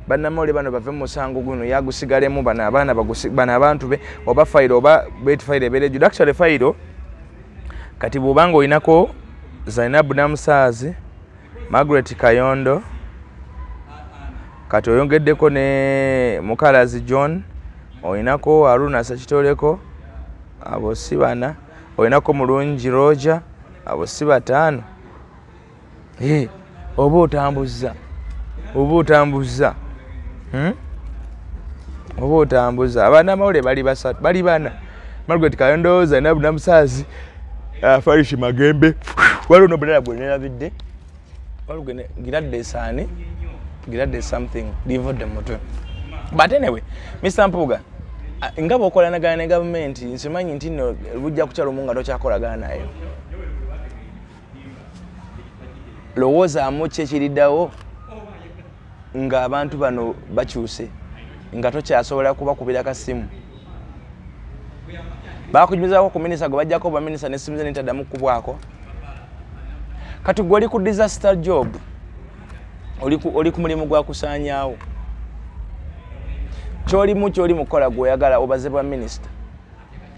bannamawulire bano bave mu musango guno, yagusigalemu bano abaana bano abantu be, oba fayiro oba bet fayiro ebeera ejjudde. Actually fayiro kati bw'obanga olinako Zainabu Namusaazi, Margaret Kayondo, kati oyongeddeko ne Mukalazi John, olinako Aruna Sakitoleko, abo si bana, olinako Mulungi Roger, abo si bataano. Oba otambuzza, oba otambuzza, Oba otambuza abanamawulire bali basatu, bali bana: Margaret Kayondo, Zainabu Namusaazi, Farish Magembe. Waliwo nobulala gwe nerabidde, waliwo giradde esaani, giradde something livudde mu mutwe. But anyway, Mr Mpuuga, nga bw'okolanagana ne gavumenti, nsimanyi nti nno lujja kukya lumu nga tokyakolagana nayo. Lowoozaamu ki ekiriddawo ng'abantu bano bakyuse, nga tokyasobola kubakubira kasimu? Bakunyumizaako ku minisita gwe bajjako obwa minisita n'essimu ze n'etaddamu kukubwako. Kati gwe oli ku disaster job, oli ku mulimu gwa kusaanyaawo. Ky'olimu ky'oli mu kukola gw'oyagala obaze bwa minisita.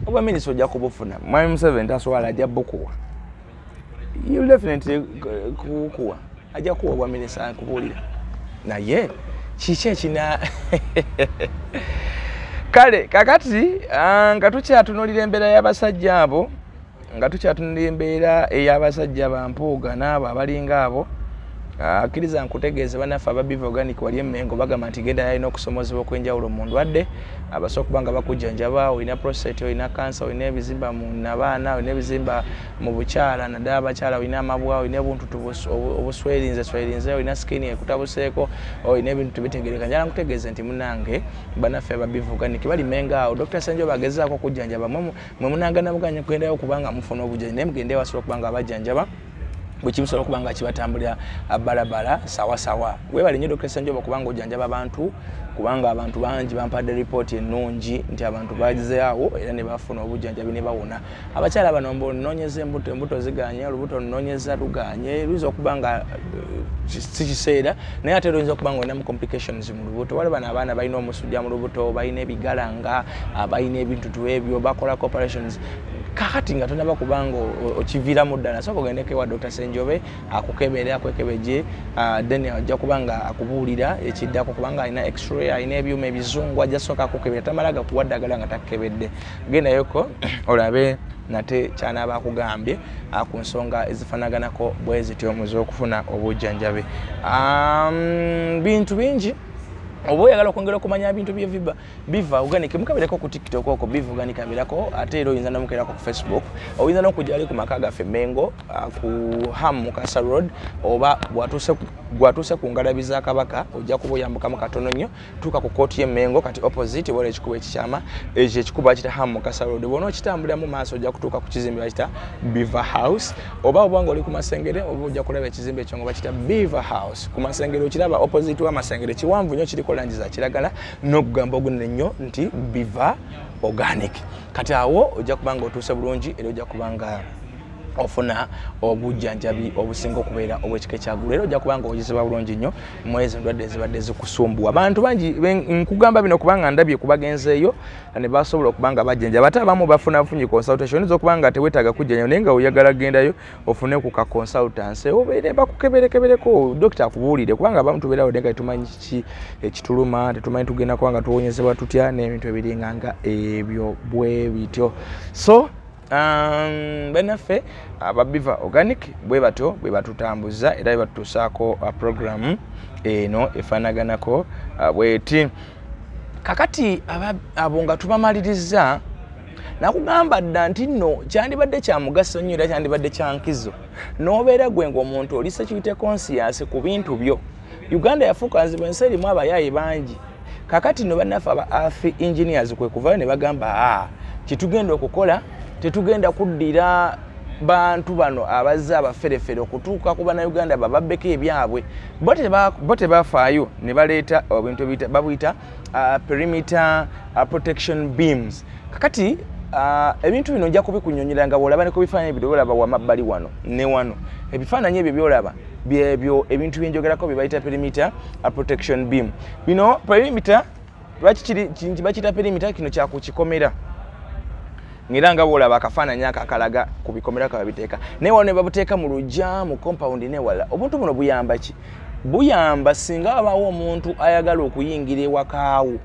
Obwa minisita ojja kubufuna. Mwami Museveni taswala, ajja bukuwa. You definitely kukuwa. Ajja kuwa obwa minisita, nkubuulira. Naye kiki ekina kale kakati nga tukyatunuulira embeera y'abasajja abo, nga tukyatunuulira embeera ey'abasajja ba Mpuuga n'abo abalinga abo, akkiriza nkutegeeze bannaffe aba Biva Organic wali e Mmengo bagamba nti genda yalina okusomozebwa okw'enjawulo mu ndwadde, abasobola okuba nga bakujjanjaba, olina prostate, olina cancer, olina ebizimba mu nabaana, olina ebizimba mu bukyala, naddala abakyala, olina amabwa, olina obuntutu obuswerinze swerinze, olina skin ekutabuseeko, olina ebintu tebitegeereka. Njagala nkutegeeze nti munnange bannaffe aba Biva Organic bali Mmengo awo. Dr. Ssenjoba agezaako okujjanjaba, mwe munaagana buganya kugendayo kubanga mufuna obujjanjabi, naye mugende wasobola okuba nga abajjanjaba bwe kimusobola okuba nga kibatambulira balabala sawa sawa. Weebale nnyo Dr. Ssenjoba kubanga ojjanjaba abantu, kubanga abantu bangi bampadde ripooti ennungi nti abantu bazze awo era ne bafuna obujjanjabi ne bawona. Abakyala bano mbonoonyeza embuto, embuto ziganye, olubuto lunoonyeza luganye, luyinza okuba nga si kiseera, naye ate luyinza okuba nga olinamu complications mu lubuto. Waliwo bano abaana balina omusujja mu lubuto, balina ebigalanga, balina ebintutu ebyo, bakola operations. Kakati nga tonaba kubanga okiviiramu ddala, sooka ogendeko ewa Dr. Ssenjobe akukebere, akwekebejje, then ajja kuba nga akubuulira ekiddako, kubanga alina x-ray, alina ebyuma ebizungu, ajja sooka akukebera, tamala gakuwa ddagala nga takukebedde. Gendayoko olabe nate ky'anaaba akugambye ku nsonga ezifaanaganako bwe zityo mu z'okufuna obujjanjabi. Bintu bingi. Oba oyagala okwongera okumanya ebintu bye Biva Organic, mukebereko ku TikTok okwo Biva Organic abeerako, ate era oyinza n'omukeberako ku Facebook, oyinza n'okujja ali ku maka gaffe Mengo ku Ham Mukasa Road, oba bw'atuuse ku ngalabi za Kabaka ojja kuba oyambukamu katono nnyo, tuuka ku kkooti y'e Mengo kati opposite waliwo ekikubo ekikyama, ekyo ekikubo bakiyita Ham Mukasa Road. Bw'onookitambulira mu maaso ojja kutuuka ku kizimbe bakiyita Biva House, oba oba ng'oli ku Masengere oba ojja kulaba ekizimbe ekyo nga bakiyita Biva House. Ku Masengere okiraba opposite w'Amasengere, kiwanvu nnyo, kiriko langi za kiragala n'okugamba ogunene nnyo nti Biva Organic. Kati awo ojja kuba nga otuuse bulungi era ojja kuba nga ofuna obujjanjabi obusinga okubeera obw'ekika ekyaggulu, era ojja kuba nga oyizibwa bulungi nnyo mu ezo endwadde ezibadde zikusumbuwa. Abantu bangi nkugamba bino kubanga ndabye ku bagenzeeyo ne basobola okuba nga bajjanjaba, ate abamu bafuna bufunyi consultation, oyinza okuba nga teweetaaga kujjanjaba naye nga oyagala kugendayo ofune ku ka consultancy, obeere bakukeberekebereko, dokita akubuulire, kubanga abamu tubeerawo naye nga tetumanyi kiki ekituluma, tetumanyi tugenda kuba nga tuwonyezebwa tutya n'ebintu ebiringa nga ebyo bwe bityo. So bannaffe aba Biva Organic bwe batyo bwe batutambuza era bwe batutuusaako programu eno efaanaganako bweti. Kakati abo nga tubamaliriza, nakugamba dda nti nno kyandibadde kya mugaso nnyo era kyandibadde kya nkizo n'obeera gwe ng'omuntu oli security conscious ku bintu byo. Uganda yafuuka nzibu, ensi erimu abayaaye bangi. Kakati nno bannaffe aba Earth Engineers kwe kuvayo ne bagamba kyetugenda okukola, tetugenda kuddira bantu bano abazze abaferefere okutuuka ku bannayuganda bababbeko ebyabwe. Bo tebafaayo ne baleeta ebintu babuyita perimeter protection beams. Kakati ebintu bino nja kubikunyonyera nga bw'olaba ne ku bifaananyi ebyo by'olaba wamabbali wano ne wano. Ebifaananyi ebyo by'olaba byebyo ebintu bye njogerako bye bayita perimeter protection beam. Bino perimeter lwaki bakiyita perimeter? Kino kya ku kikomera, era nga bw'olaba akafaananyi ako akalaga ku bikomera kababiteeka, naye wano ne babuteeka mu luggya, mu compound n'ewalala. Obuntu buno buyamba ki? Buyamba singa wabaawo omuntu ayagala okuyingira ewakaawo,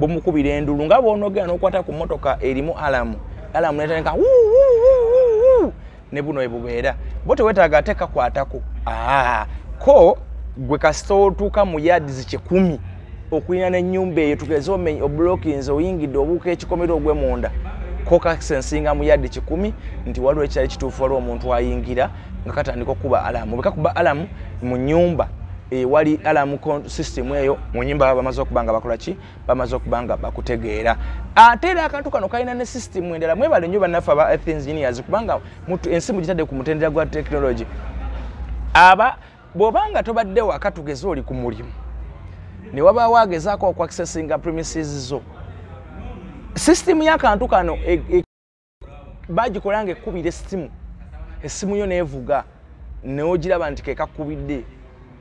bumukubira endulu nga bw'onoogera n'okwata ku mmotoka erimu alarm, alarm n'etandika ne buno bwe bubeera. Bo teweetaaga ate kakwatako, ko gwe kasita otuuka mu yards 100 okuliraana ennyumba eyo, tugeze obulokinze oyingidde obuuka ekikomera ogwe munda, ko kasensinga mu yard 100 nti waliwo ekyali kituufu, waliwo omuntu ayingira, nga katandika okukuba alarm. Bwe kakuba alarm mu nnyumba ewali alarm system eyo mu nnyumba, baba bamaze okuba nga bakola ki? Bamaze okuba nga bakutegeera. Ate era akantu kano kalina ne system endala. Mwebale nnyo bannaffe aba Earth Engineers, kubanga ensi mugitadde ku mutendera gwa technology. Aba bw'obanga tobadde waka, tugeze oli ku mulimu, ne wabaawo agezaako okwaccessinga premises zo, system y'akantu kano. Bagikola nga ekkubira essimu, essimu yo neevuga neogiraba nti kekakubidde.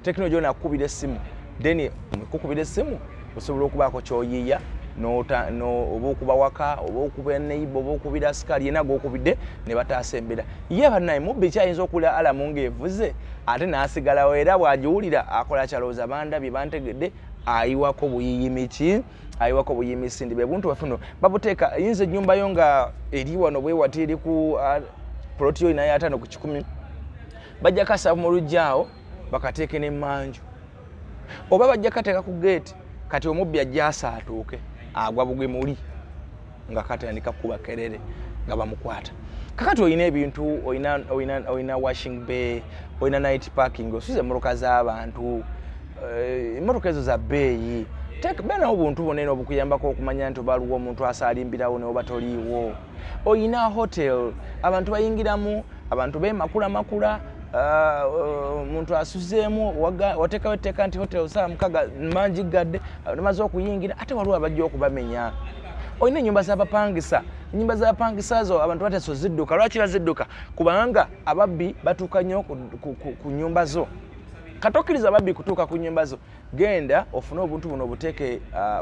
Tekinologi ono akukubira essimu, then kukubira essimu osobola okubaako kyoyiiya, oba okuba waka, oba okuba neighbor, oba okubira asikali yena gwokubidde ne bataasa embeera. Ye bannaye mubbi kyayinza okuwulira alamu ng'evuze ate n'asigalawo, era bw'agiwulira akola kyalowooza bandabye bantegedde, ayiwako buyiyimiki, ayiwako buyimisindi. Be buntu baffe babuteeka. Yinza ennyumba yo nga eri wano bwewati eri ku poloti yo inayo 50 ku 100, bajja kasaba mu luggya awo bakateeke n'emmanju, oba bajja kateeka ku geeti. Kati omubbi ajja asaatuuke agwa bugwe muli nga katandika kuba kerere nga bamukwata. Kakati olina ebintu, olina washing bay, olina night parking, osuze emmotoka z'abantu, emmotoka ezo za bbeeyi. Beerawo obuntu bwonna eno obukuyambako okumanya nti oba waliwo omuntu asaalimbirawo ne oba toliiwo. Olina hotel, abantu bayingiramu, abantu beemakulamakula, omuntu asuzeemu, wateekawo etteeka nti hotel saa 6 mangi gadde, bamaze okuyingira, ate waliwo abajja okubamenya. Olina ennyumba z'abapangisa, ennyumba z'abapangisa zo abantu bateesa ozidduka. Lwaki bazidduka? Kubanga ababbi batuuka nnyo ku nnyumba zo. Katokkiriza ababbi kutuuka ku nnyumba zo. Genda ofune obuntu buno obuteeke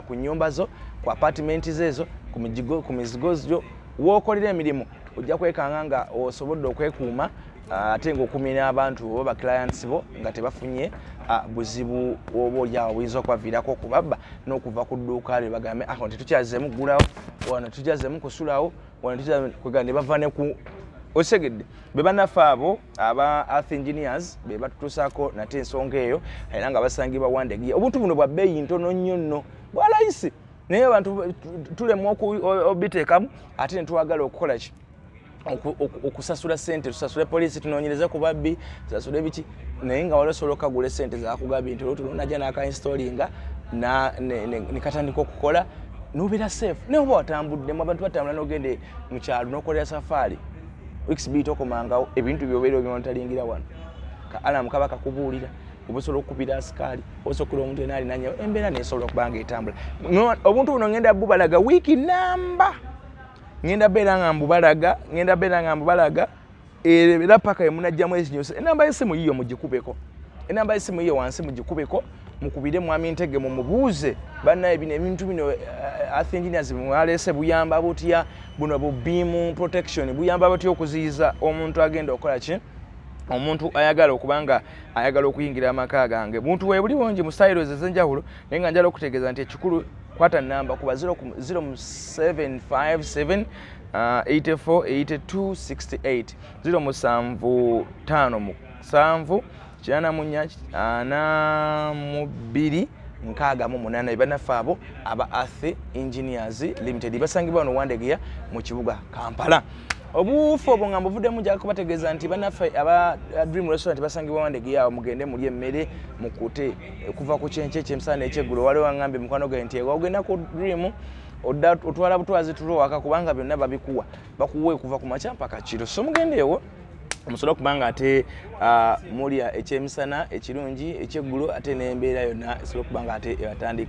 ku nnyumba zo, ku apartment ezo, ku mizigo gyo w'okolera emirimu. Ojja kwekanga nga osobodde okwekuuma, ate ng'okumye n'abantu oba ba clients bo nga tebafunye buzibu oba oli awo buyinza okubaviirako okubabba n'okuva ku dduuka lyo bagambe ah tetukyazeemu ggulawo wano, tukyazeemu kusulawo wano, tukyazeemu ne bava ne ku osegedde. Be bannaffe abo aba Earth Engineers be batutuusaako nate ensonga eyo, era nga basangibwa Wandegeya. Obuntu buno bwa bbeeyi ntono nnyo nno, bwa layisi, naye abantu tulemwa obiteekamu, ate ne twagala okukola ki? Okusasula ssente, tusasule poliisi tunoonyereze ku babbi, tusasule biki, naye nga wali osobola okukagula essente zakugambye nti olwo najja n'akainstalinga ne katandika okukola n'obeera safe. Naye oba watambuddemu, abantu batambula n'ogende mu kyalo n'okolera safaari weeks bbiri tokomangawo, ebintu byobeera obimonitalingira wano. Ka alarm kaba kakubuulira, oba osobola okukubira asikaali, oba osobola omuntu yenna alinanyewo, embeera neesobola okuba nga etambula. Obuntu buno ngenda bubalaga wiiki namba, ngenda beera nga mbubalaga, ngenda beera nga mbubalaga era paka emunajjamu ekinyusi. Enamba y'essimu yiyo mugikubeko, enamba y'essimu yiyo wansi mugikubeko, mukubire mwami Ntege mumubuuze, bannaye bino ebintu bino Earth Engineers mwaleese buyamba butya? Buno bu beam protection buyamba butya okuziyiza omuntu agenda okukola ki, omuntu ayagala okubanga ayagala okuyingira amaka gange? Buntu we buli bungi mu styles ez'enjawulo, naye nga njala okutegeeza nti ekikulu kwata namba kuba 0757 84 82 68, 0757 84 42 68. Bannaffe abo aba Earth Engineers Limited basangibwa wano Wandegeya mu kibuga Kampala. Obuufu obwo nga mbuvuddemu, njagala kubategeeza nti bannaffe aba Dream Restaurant basangibwa Wandegeya awo. Mugende mulye emmere mukute kuva ku kyenkya, ekyemisana n'ekyeggulo. Waliwo wangambye mukwano gwe nti ogenda ku Dream otwala butwazi tulo waka, kubanga byonna babikuwa, bakuwa kuva ku makya mpaka kiro. So mugendeewo musobole okuba nga ate mulya ekyemisana ekirungi, ekyeggulo, ate n'embeera yonna esobola okuba nga ate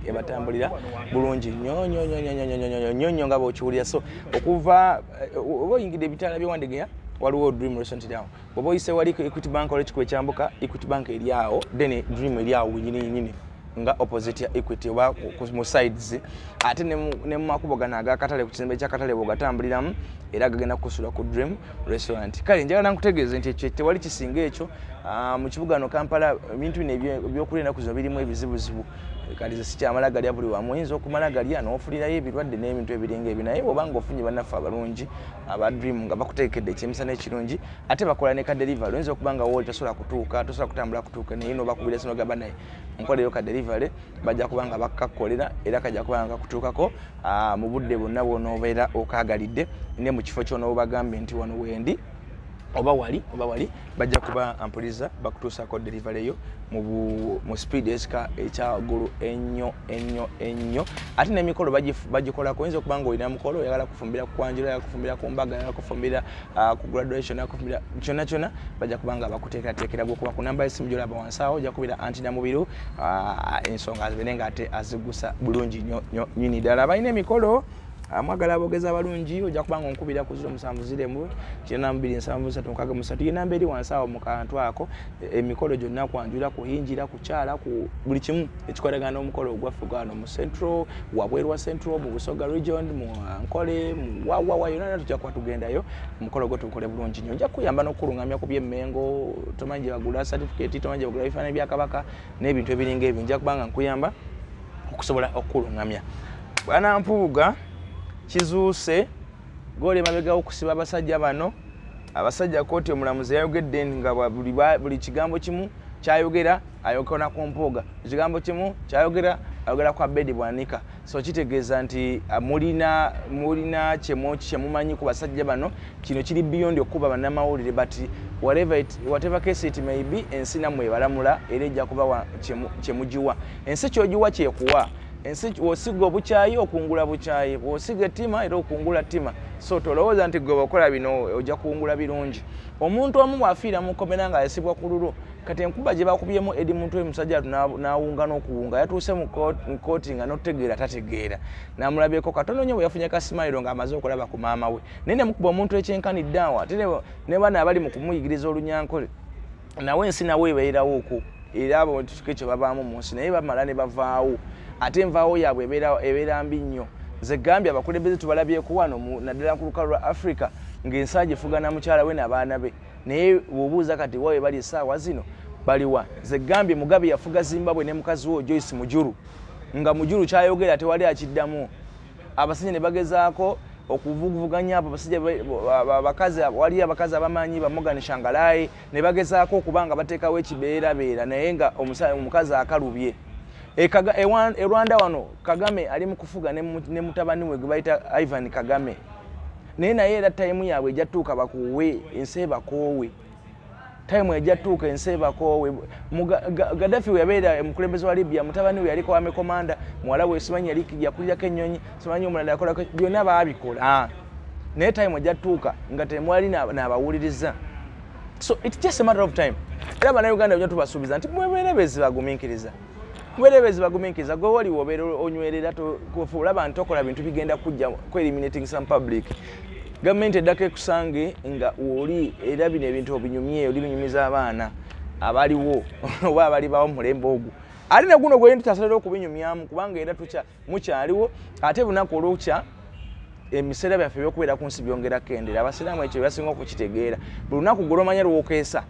ebatambulira bulungi nnyo nnyo nnyo nnyo nnyo nnyo nnyo nnyo nga bw'okiwulira. So okuva oba oyingidde ebitaala by'ewandegeya, waliwo Dream Restaurant eri awo. Bw'oba oyise wali Equity Bank, waliwo ekikubo ekyambuka Equity Bank eri awo, then Dream eri awo wenyini nyini nga opposite ya Equity oba mu sides. Ate ne mu makubo gano agakatale, ku kizimbe kyakatale bw'ogatambuliramu era gagenda kukusula ku Dream Restaurant. Kale njagala nkutegeeze nti ekyo tewali kisinga ekyo mu kibuga no Kampala. Ebintu bino ebyokulya ennaku zino birimu ebizibuzibu. Kati ze sikyamala galya buli wamu, oyinza okumala galya n'ofunirayo ebirwadde n'ebintu ebiringa ebyo. Naye bw'oba ng'ofunye bannaffe abalungi aba Dream nga bakuteekedde ekyemisana ekirungi, ate bakola ne ka delivery, oyinza okuba nga wooli tosobola kutuuka, tosobola kutambula kutuuka, naye n'obakubira essimu n'ogamba naye nkoleyo ka delivery, bajja kuba nga bakakukolera era kajja kuba nga kakutuukako mu budde bwonna bw'onoobeera okaagalidde ne mu kifo ky'onoobagambye nti wano wendi oba wali oba wali, bajja kuba mpuliza bakutuusako delivery eyo mu speed esika ekyawaggulu ennyo ennyo ennyo. Ate n'emikolo bagikolako. Oyinza okuba nga olina mukolo, oyagala kufumbira ku kwanjula, oyagala kufumbira ku mbaga, oyagala kufumbira ku graduation, oyagala kufumbira kyonna kyonna, bajja kuba nga bakuteekerateekera. Gwokuba ku namba y'essimu gy'olaba wansi awo, ojja kubira anti Namubiru, ensonga zibeere nga ate azigusa bulungi nnyo nnyo nnyini ddala. Balina emikolo Mwagala aboogezi abalungi, ojja kuba nga onkubira ku 07 82 73 63, ye namba eri wansi awo mu kantu ako. Emikolo gyonna, kwanjula, kuhinjira, kukyala, ku buli kimu ekikolagana n'omukolo ogwaffe gwano mu Central, wabweru wa Central, mu Busoga region, mu Ankole, mu wawawa yonna tujja kuba tugendayo. Omukolo gwo tukole bulungi nnyo. Nja kuyamba n'okulungamya ku by'Emmengo, tomanyi gye bagula certificate, tomanyi gye bagula ebifaananyi bya Kabaka n'ebintu ebiringa ebyo. Nja kuba nga nkuyamba okusobola okulungamya. Bwana Mpuuga, kizuuse gooli emabegawo okusiba abasajja bano. Abasajja kooti omulamuzi yayogedde nga buli kigambo kimu kyayogera ayogera ku Mpuuga, ekigambo kimu kyayogera ayogera ku Abedi Bwanika. So kitegeeza nti mulina kyemumanyi ku basajja bano. Kino kiri beyond okuba bannamawulire, but whatever case it may be, ensi nammwe ebalamula era ejja kubawa kyemugiwa. Ensi kyogiwa kyekuwa. Ensi wosiga obukyayi okungula bukyayi, wosiga ettima era okungula ttima. So tolowooza nti gwe bwokola bino ojja kuwungula birungi. Omuntu omu bw'afiira mu kkomera nga yasibwa ku lulwo, kati enkuba gye bakubyemu Edi Mutwe, musajja n'awunga n'okuwunga, yatuuse mu kooti nga n'okutegeera tategeera. Namulabyeko katono nnyo bwe yafunye kasimayiro ng'amaze okulaba ku maama we, naye nemukuba omuntu ekyenkanidde awo. Ate ne bana abali mu kumuyigiriza Olunyankole, nawe ensi nawe ebeerawo okwo, era abo kiko ekyo babaamu mu nsi, naye bamala ne bavaawo, ate envaawo yaabwe ebeera mbi nnyo. Nze gambye abakulembeze tubalabyeko wano, naddala ku lukalu lwa Africa, ng'ensi agifuga na mukyala we n'abaana be, naye bw'obuuza kati wawe bali essaawa zino baliwa? Nze gambye Mugabe yafuga Zimbabwe ne mukazi we Joyce Mujuru, nga Mujuru kyayogera tewali akiddamu. Abasajja ne bagezaako okuvuganya abo abasajja, abakazi, waliyo abakazi abamanyi ba Morgan Tsvangirai, ne bagezaako okuba nga bateekawo ekibeerabeera, naye nga omukazi akalubye. E Rwanda wano Kagame ali mu kufuga ne mutabani we gwe bayita Ivan Kagame, naye era time yaabwe ejja tuuka bakuwe ensi ebakoowe. Time ejja tuuka ensi ebakoowe. Gaddafi we yabeera omukulembeze wa Libya, mutabani we yaliko army commander, muwala we simanyi yali yakulirako ennyonyi, simanyi omulala yakolako, byonna baabikola, naye time ejja tuuka nga temwali n'abawuliriza. So it's just a matter of time. Era Bannayuganda byonna tubasuubiza nti mwebeere bezi bagumiikiriza, mubeere bezi bagumiikiriza. Gwe wali wobeera onywerera, olaba nti okola bintu bigenda kujja ku eliminating some public. Gavumenti eddako ekusange nga oli era bino ebintu obinyumye, oli binyumiza abaana abaliwo oba abalibawo mulembe ogwo, ate ne guno gweri tukyasalira okubinyumyamu, kubanga era mukyaliwo. Ate bunaku olukya emiseera byaffe ebyokubeera ku nsi byongera kendera. Abasiraamu ekyo basinga okukitegeera. Buli lunaku gwe lwomanya lwokeesa,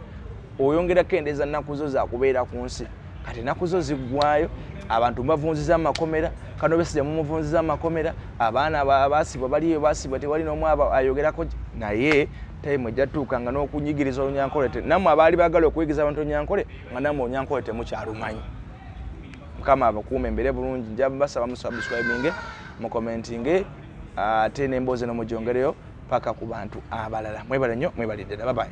oyongera kendeeza nnaku zo zakubeera ku nsi. Kati ennaku zo ziggwayo, abantu mbavunziza mu makomera. Kano Besigye mumuvunziza mu makomera, abaana baasibwa baliyo, baasibwa, tewali n'omu ayogerako. Naye time ejja tuuka nga n'okunyigiriza Olunyankole, nammwe abaali baagala okuyigiriza abantu Olunyankole, nga nammwe Olunyankole temukyalumanyi. Mukama abakuuma embere bulungi. Nja basaba musubscribinge, mucommentinge, ate n'emboozi eno mugyongereyo paka ku bantu abalala. Mwebale nnyo, mwebalidde ddala. Babaye.